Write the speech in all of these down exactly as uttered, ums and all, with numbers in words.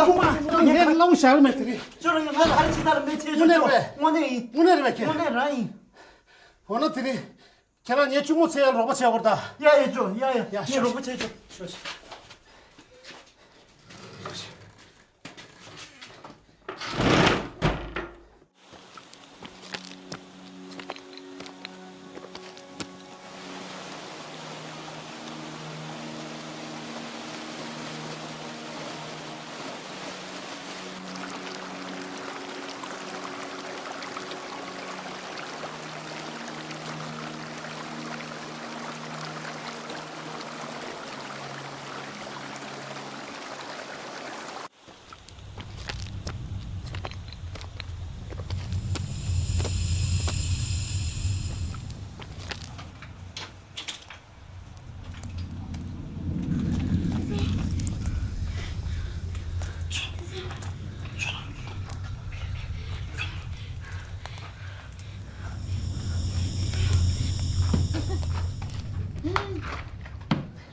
ད་ཁུག་མ་ངས་ལ་ངོ་ཤར་མེད་དེ་རེད། ཅོ་རང་ཡང་ང་ལ་ཧ་རི་ཆི་ད་ལ་མེད་ཆེ་ཅོ། དངོས་གནས་རེད། དངོས་གནས་ཡིན། དངོས་གནས་རེད་པས་ཁྱེད། དངོས་གནས་རང་ཡིན། འོ་ན་དེ་རེད། ཁྱེད་རང་ངའི་གཅུང་མོ་འཚོལ་ཡ་རོགས་པ་བྱེད་དགོས་ད། ཡ་ཡ་ཅོ་ཡ་ཡ། ཡ་ངས་ཤོག་རོགས་པ་བྱེད་ཅོ། ཤོག་ཤོག།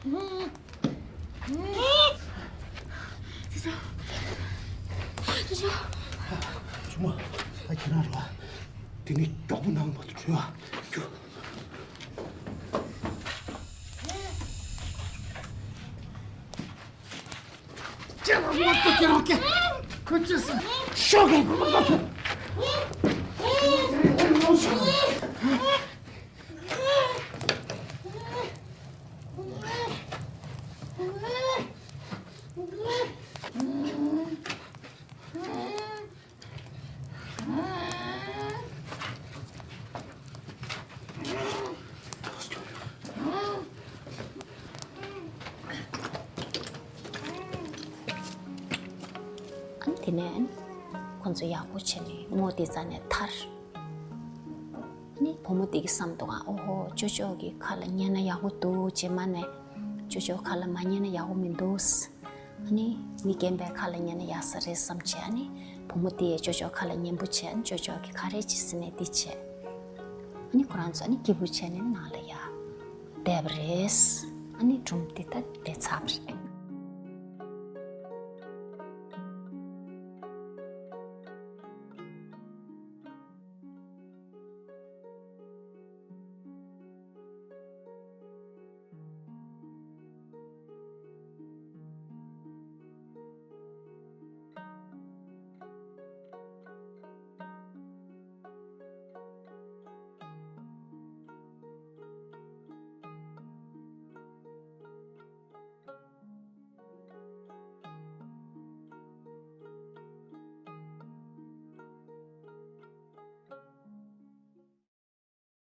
ཅུ་ཅོ། ཅུ་ཅོ། ཆུང་མ། ད་ཁྱེད་རང་རེད་པ། དེ་ནས་མགྱོགས་པོ་ནང་མ་དུ་བྲོས་ཨ། ཁྱེད་ལ་མ་ཏོ་ཁྱེད་རང་ཀེ། ཁོ་ཅི་སི་ཤོག་གེ། ཨ་ནི་དེ་ནས་ཁོང་ཚོ་ཡག་པོ་བྱས་ནས་ངོ་དེ་རྩ་ནས་ཐར། ཨ་ནི་བུ་མོ་དེ་གིས་བསམ་འདུག་ག་ཨོ་ཧོ། ཅོ་ཅོ་གི་ཁ་ལ་ཉན་ན་ཡག་པོ་འདུག་ཅེས་མ་ནས་ཅོ་ཅོ་ཁ་ལ་མ་ཉན་ན་ཡག་པོ་མི་འདུག་ཨ་ནི་མི་རྒན་པའི་ཁ་ལ་ཉན་ན་ཡག་ས་རེད་བསམ་བྱས། ཨ་ནི་བུ་མོ་དེ་ཡས་ཅོ་ཅོ་ཁ་ལ་ཉན་པོ་བྱས། ཨ་ནི་ཅོ་ཅོ་གི་ཁ་རས་ཅིག་ཟིན་ནས་འདི་བྱས། ཨ་ནི་ཁོ་རང་ཚོ་ཨ་ནི་སྐྱིད་པོ་བྱས་ནས་ནང་ལ་ཡར་བསྡད་པ་རེད། ཨ་ནི་སྒྲུང་འདི་ད་བསྡད་ཚར་བ་རེད།